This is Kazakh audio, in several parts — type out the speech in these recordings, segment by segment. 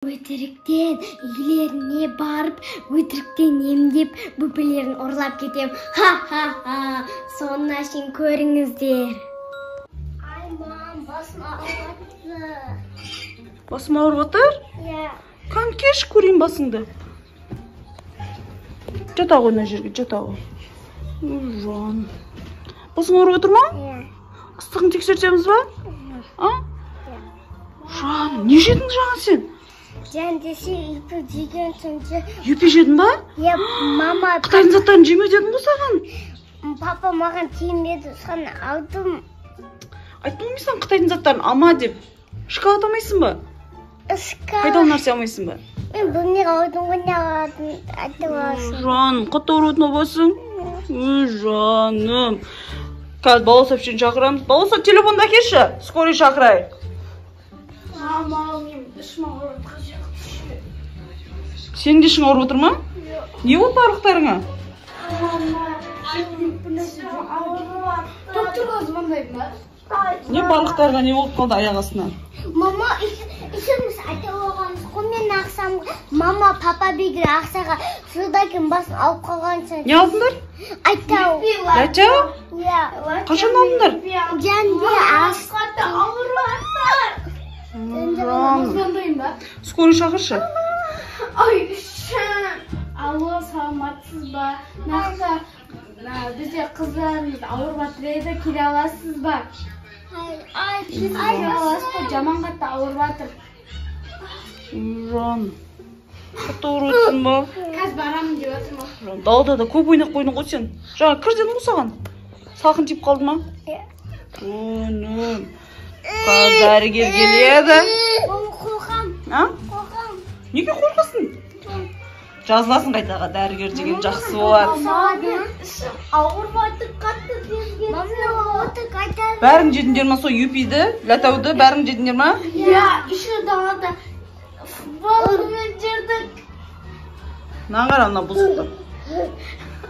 Өтіріктен үйлеріне барып, өтіріктен емдеп, бөпелерін ұрлап кетем. Ха-ха-ха! Соңына шейін көріңіздер. Ай, мам, басым ауырып жатыр. Басым ауырып жатыр? Иә. Кән кеш көрейін басыңды. Жата ғой мына жерге, жата ғой. Жан. Басың ауырып отыр ма? Иә. Ыстығын тексертеміз ба? А? Жан, не жедің жаңа сен? Жан десе, юпи жеген сонша. Юпи жедің ба? Иә, мама. Қытайдың заттарын жеме дедім ғой саған. Папа маған тимеді, соны алдым. Айттым ғой мен саған қытайдың заттарын алма деп. Шоколад алмайсың ба? Шоколад. Пайдалы нәрсе алмайсың ба? Мен бұны алдым ғой, не алдым, айтып аласың. Жаным, қатты ауыратын боласың. Жаным. Қазір Балауса әпшені шақырамыз. Балауса, телефонды әкелші, скорый шақырайық. Мама, мен ішім ауырып жатыр. Сенің де ішің ауырып отыр ма? Не болды барлықтарыңа? Мама, докторға звондаймын ба? Не барлықтарыңа не болып қалды аяқ астынан? Мама, ішіміз айтып алғанбыз ғой, мен ақсам, мама, папа бегір ақсаға, содан кейін басын алып қалған соң. Не алдыңдар? Айтау. Ләтау? Иә. Қашан алдыңдар? Жанде ас. Қатты ауырып жатыр. Звондаймын ба? Скорый шақыршы. Ай, ішім. Алло, саламатсыз ба? Нақты бізде қыздарымыз ауырып жатыр еді, келе аласыз ба? Ай, Келе аласыз ба? Жаман қатты ауырып жатыр. Жан, қатты ауырып отырсың ба? Қазір барамын деп жатырмын. Жан, далада да көп ойнап қойдың ғой сен. Жаңа кір дедің ғой саған. Салқын тиіп қалды ма? Иә. Жаным. Қазір дәрігер келеді. Мама, қорқам. А? Қорқам. Неге қорқасың? Жазыласың қайтаға, дәрігер деген жақсы болады. Мама, ішім ауырып жатыр, қатты тез. Мама, отыр қайтады. Бәрін жедіңдер ма сол юпиді, ләтауды, бәрін жедіңдер ма? Иә, еще далада футболмен жүрдік. Мынаған қара, мына бұзықты.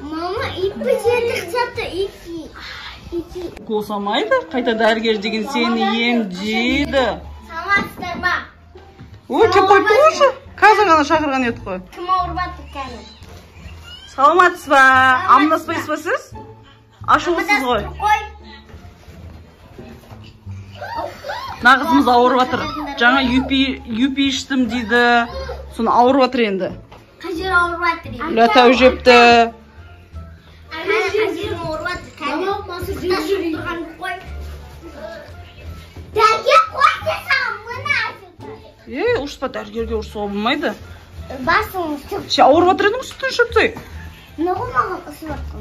Мама, ипі жедік жатыр, ипи. Ипи. Укол салмайды, қайта дәрігер деген сені емдейді. Саламатсыздар ма? Ой, кеп қойыпты ғой уже. Қазір ғана шақырған едік қой. Кім ауырып жатыр кәні? Саламатсыз ба? Амандаспайсыз ба сіз? Ашулысыз ғой. Қой. Мына қызымыз ауырып жатыр. Жаңа юпи іштім дейді. Соны ауырып жатыр енді. Қай жері ауырып жатыр енді? Ләтау жепті. Қай жері ауырып жатыр кәні? Мама, масы жүріп Тұрған қой. Дәрігер қой саған мына. Ей, ұрыспа, дәрігерге ұрысуға болмайды. Басың үсіп. Сен ауырып жатыр едің ғой, сүтін ішіп тастай. Мына ғой маған ысып жатқан.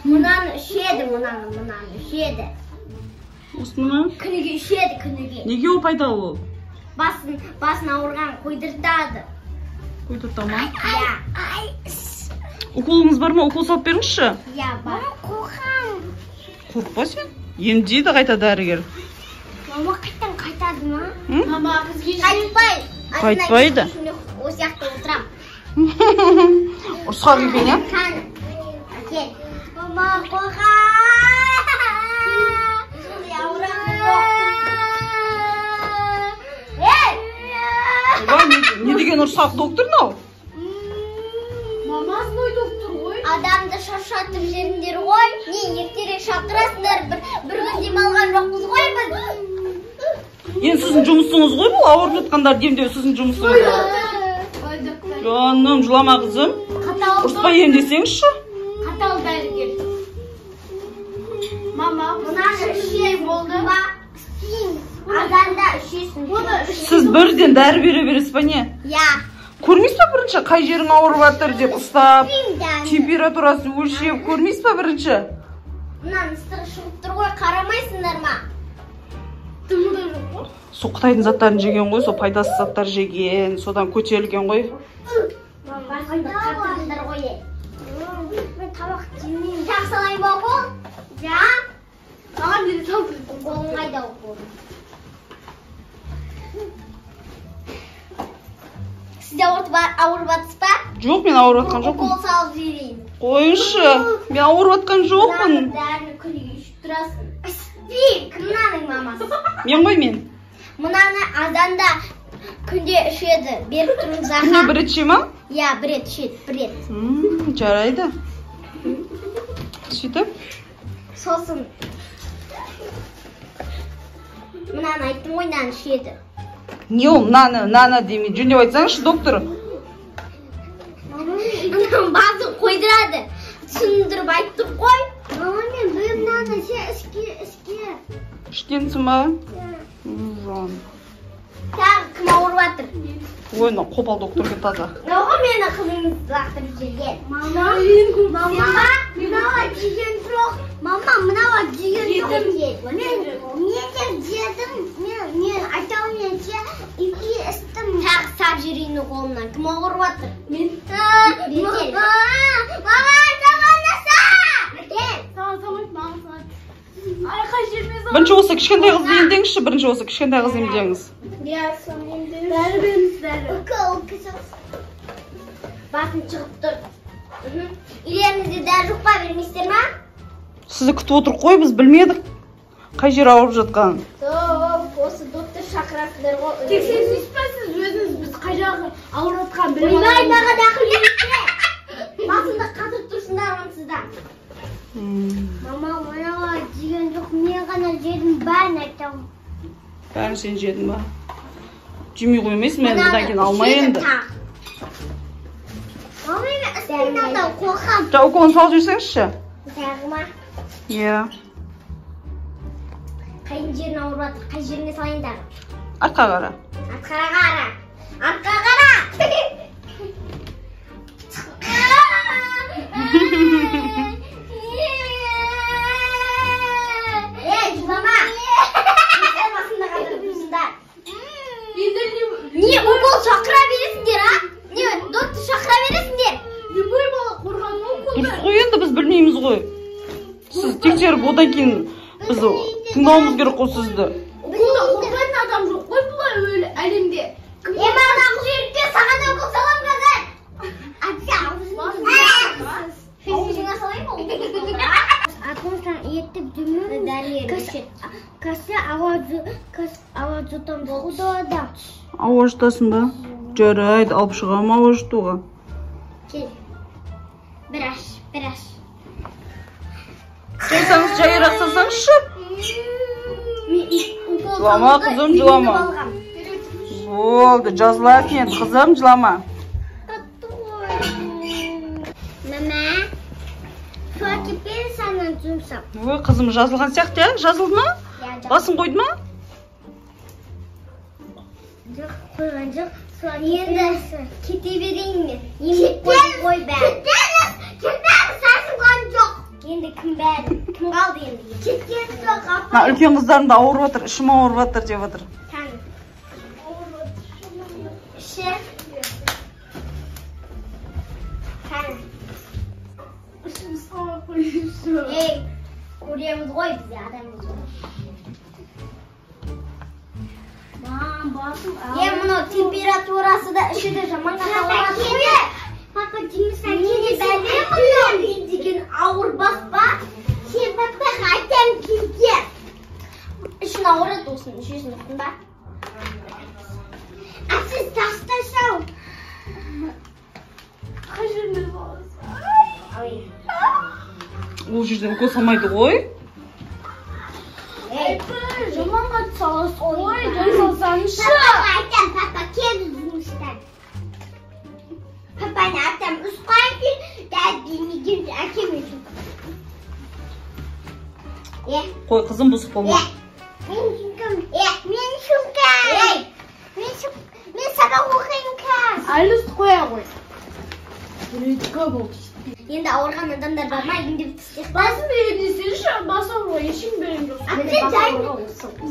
Мынаны ішеді, мынаны ішеді. Осыны ма? Күніге ішеді, күніге. Неге ол пайдалы ол? Басын ауырған қойдыртады. Қойдырта ма? Иә. Уколыңыз бар ма? Укол салып беріңізші. Иә, бар. Мама, қорқам. Қорықпа сен. Емдейді қайта дәрігер. Мама қайтадан қайтады ма? Мама, бізге Қайтпай. Қайтпайды. Осы жақта отырам. Ұрысқақ екен, иә? Кәні, әкел. Мама, қорқам. Ей! Ойбай, не деген ұрысқақ доктор мынау? Мама злой доктор ғой. Адамды шаршатып жүріңдер ғой. Не, ертерек шақырасыңдар, бір күн демалған жоқпыз ғой біз. Енді сіздің жұмысыңыз ғой бұл, ауырып жатқандарды емдеу сіздің жұмысыңыз. Жаным, жылама қызым. Ұрыспай емдесеңізші. Қатал дәрігер. Мама, Мынаны ішемін болды. Ба? Істеймін. Азанда ішесің. Сіз бірден дәрі бере бересіз ба не? Иә. Көрмейсіз ба бірінші қай жерің ауырып жатыр деп ұстап, Істеймін дәріні. температурасын өлшеп көрмейсіз ба бірінші? Мынаның ыстығы шығып тұр ғой, қарамайсыңдар ма? Дымы да жоқ қой. Сол қытайдың заттарын жеген ғой, сол пайдасыз заттар жеген, содан көтерілген ғой. Басымды қатырдыңдар ғой. Мен тамақ жемеймін. Тағы салайын ба укол? Ja. Маған не салдың? Уколың қайда укол? Сіз де ауырып жатсыз ба? Жоқ, мен ауырып жатқан жоқпын. Укол салып жіберейін. Қойыңызшы, мен ауырып жатқан жоқпын. Мынаны дәріні күніге ішіп тұрасың. Іспеймін, кім мынаның мамасы? Мен ғой мен. Мынаны азанда Күнде ішеді. Беріп тұрыңыз аға. Күнде бір рет іше ма? Иә, бір рет ішеді, бір рет. Жарайды. Сөйтіп? Сосын мынаны айттым ғой, мынаны ішеді. Не ол мынаны, мынаны демей, жөндеп айтсаңызшы, доктор. Ананың басын қойдырады. Түсіндіріп айттым ғой. Мама, мен бір мынаны ішке. Ішкенсің ба? Жан. Тағы кім ауырып жатыр? Ой, мына қопал доктор екен таза. Мынау ғой мені қызымызды лақтырып жіберген. Мама, мынау жеген жоқ. Мама, мынау жеген жоқ. Мен де жедім. Мен айтаумен ше, үйге істім. Тағы сап жіберейін қолымнан. Кім ауырып жатыр? Мен. Мама, саған Саламат, маған салат. Ай, қай жеріме салат? Бірінші осы кішкентай қызды емдеңізші, бірінші осы кішкентай қызды емдеңіз. Иә, соны емдеңіз. Дәрі беріңіз, дәрі. Басым шығып тұр. Үйлеріңізде дәрі жоқ па, бермейсіздер ма? Сізді күтіп отырық қой, біз білмедік қай жері ауырып жатқанын. Топ, осы доктор шақырасыздар ғой. Тексермейсіз ба сіз өзіңіз, біз қай жағы ауырып жатқанын білмей. Ойбай, маған ақыл үйретпе. Басымды қатырып тұрсыңдар онсыз да. Мама, мынау жеген жоқ, мен ғана жедім, бәрін айтамын. Бәрін сен жедің ба? Жемей қоймайсың, мен бұдан кейін алмай енді. Мама, мен ыстығынан қорқам. Жа, уколын салып жіберсеңізші. Тағы ма? Иә. Қай жерін ауырып жатыр, қай жеріне салайын тағы? Артқа қара. Артқа қара. Артқа қара. Ей, жылама. Сен басында қатырып тұрсыңдар. Не, укол шақыра бересіңдер, а? Не, доктор шақыра бересіңдер. Любой бала қорғануы уколдан. Дұрыс қой енді, біз білмейміз ғой. Сіз тексеріп, одан кейін біз тыңдауымыз керек қой сізді. Уколдан қорқатын адам жоқ қой бұл әлемде. Е, маған ақыл үйретпе, саған да укол саламын қазір. Әпке, аузыңа салайын ба? Атымыздан еттіп жүрмін. Кәсі ауа жұтамыз құдада. Ауа жұтасың ба? Жарайды, алып шығамын ауа жұтуға. Кел. Бір аш, бір аш. Жайсаңыз, жайырақ салсаңызшы. Жылама, қызым, жылама. Болды, жазыласың енді, қызым, жылама. Қатты ғой. Мама, су әкеп бер санан жұмсап. Ой, қызым жазылған сияқты, ә? Жазылды ма? Басын қойды ма? Жоқ, қойған жоқ. Енді кете берейін мен. Емдеп қойдым ғой бәрін. Кетеміз, кетеміз, жазылған жоқ. Енді кім бәрі? Кім қалды енді? Кеткен жоқ, апа. Мына үлкен қыздарым да ауырып жатыр, ішім ауырып жатыр деп жатыр. Таң. Іші. Таң. Ішім салып қойшы. Ей, көреміз ғой біз адамбыз ғой. Мам, басым Е, мынау температурасы да іші де жаман ауырады. Папа, жұмыстан келе бәле мынау мен деген ауыр бас па? Сен папаға айтам кейде. Ішін ауырады осының, ішесін ұқтың ба? А сіз тастасау. Қай жеріне саласың? Ой. Ол жерден укол салмайды ғой. Ей, Жаман қатты саласыз ғой, жай салсаңызшы. Папаға айтам, папа келді жұмыстан. Папаны атам ұсқайын кел, дәдемеген әкеме жүк. Е, Қой, қызым, бұзық болма. е, мен сумкам, е, мен сумкам. Ей, мен сабақ оқимын қазір. Әлі үст қоя ғой. Редко болды. Енді ауырған адамдар бар ма, емдеп тастайық па? Басын беремін десеңізші, бас ауруға ешкім берген жоқ. Әбден жай.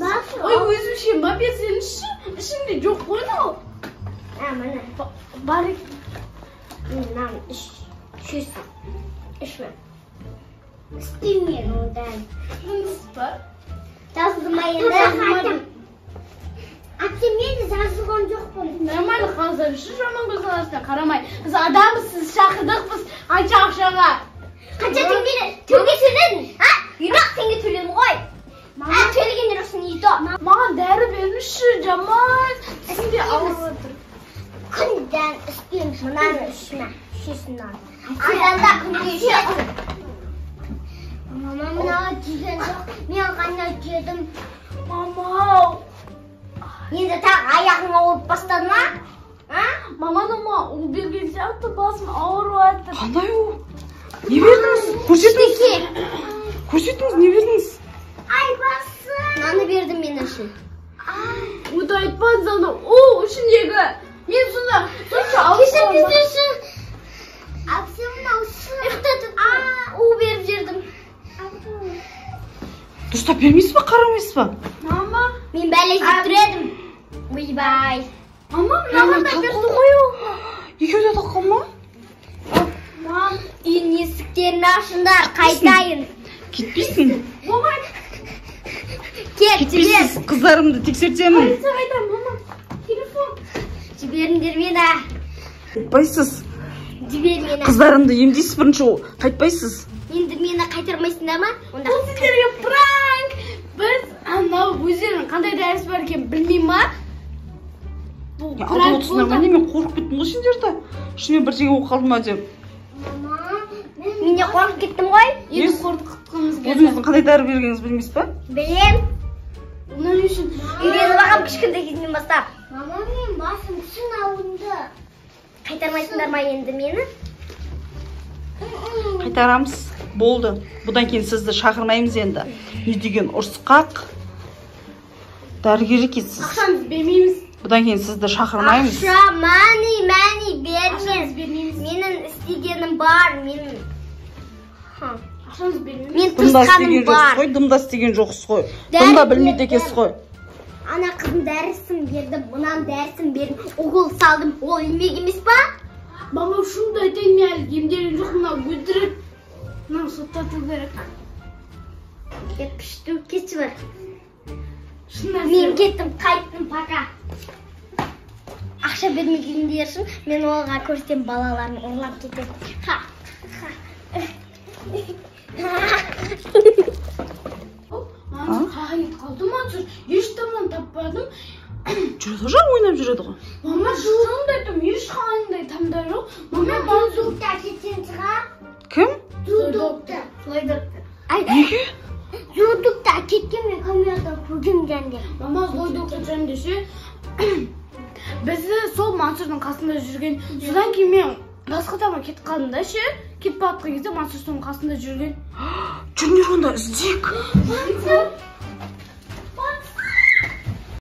Бас Ой, өзім ішемін ба, берсеңізші. Ішімде жоқ қой мынау. А, міне. Бар екен. Мынаны іш. Ішесің. Ішме. Істеймін одан. Дұрыс па? Жазылды ма енді? Әпке, мен де жазылған жоқпын. Нормально қазір іші жаман көзқарастан қарамай. Біз адамбыз, сіз шақырдық біз қанша ақшаға. Қанша теңге төледің? А? 50 теңге төледім ғой. А, төлеген жоқсың, и то. Маған Маған дәрі беріңізші, жаман. Тісімде ауырып отыр. Күнден ішпеймін, мынаны ішме. Ішесің мынаны. Азанда күнде ішесің. Мама мынау жеген жоқ, мен ғана жедім. Мама. Енді тағы аяғың ауырып бастады ма? А? Мама маған у берген сияқты басым ауырып жатыр. Қандай у? Не бердіңіз? Көрсетіңіз. Көрсетіңіз, не бердіңіз? Ай басым. Мынаны бердім мен үшін. Уды айтпаңыз, ана у ішіндегі. Мен сонда сонша ауырып Кешір, кешірші. Әпсе мынау ұйықтатып. У беріп жібердім. Дұрыстап бермейсіз ба, қарамайсыз ба? Мама. Мен бәле жеп тұр едім. Ойбай. Мама, мынаған да берді ғой ол. Екеуі де талып қалды ма? Мам, Үйдің есіктерін ашыңдар, қайтайын. Кетпейсің. болмайды. Кет, жібер. Кетпейсіз, қыздарымды тексертемін. Полиция қайда, мама? Телефон. Жіберіңдер мені. Қайтпайсыз. Жібер мені. Қыздарымды емдейсіз бірінші, қайтпайсыз. Енді мені қайтармайсыңдар ма? Онда Бұл сіздерге пранк. Біз анау өздерінің қандай дәрісі бар екенін білмей ма? Бұл Алдап пранк отырсыңдар ма? болды. Не, мен қорқып кеттім ғой сендерді. Шынымен бірдеңе болып қалды ма деп. Мен де қорқып кеттім ғой. Енді қорқытқымыз келді. Өзіңіздің қандай дәрі бергеніңізді білмейсіз ба? Білем. Оның үшін Үйреніп алғам кішкентай кезімнен бастап. Мама, мен басым шын ауырды. Қайтармайсыңдар ма енді мені? Қайтарамыз. Болды. Бұдан кейін сізді шақырмаймыз енді. Не деген ұрысқақ дәрігер екенсіз. Ақшамызды бермейміз. Бұдан кейін сізді шақырмаймыз. Ақша, мәни, мәни, берме. Ақшамызды бермейміз. Менің істегенім бар, менің. Ақшамызды бермейміз. Мен Дымда тырысқаным істеген жоқсыз бар. ғой, дымда істеген жоқсыз ғой. Дәрі Дымда білмейді бердім. екенсіз ғой. Ана қыздың дәрісін бердім, мынаның дәрісін бердім, укол салдым. Ол еңбек емес па? Мама, шынымды айтайын, мен әлі емделген жоқ, мынау өтірік. Мынау соттату керек. Деп пішту, кетші бар. Шын нәрсе. Мен кеттім, қайттым, пока. Ақша бермегендер үшін мен оларға көрсетемін, балаларын ұрлап кетеді. Ха, ха. Мансұр қайда кетіп қалды, Мансұр? Еш таман таппадым. Жүреді ғой, жаңа ойнап жүреді ғой. Мама, шынымды айтамын, ешқандай тамда жоқ. Мама, Мансұр. Зудукты әкетсең шығар. Кім? Зудукты. Ай, Неге? Зудукты әкеткен мен камерадан көргем жәнде. Мама, злой доктор жөнінде ше. Бізді сол Мансұрдың қасында жүрген. Содан кейін мен басқа тамға кетіп қалдым да ше. Кетіп бара жатқан кезде Мансұр соның қасында жүрген. Жүріңдер онда, іздейік. Мансұр.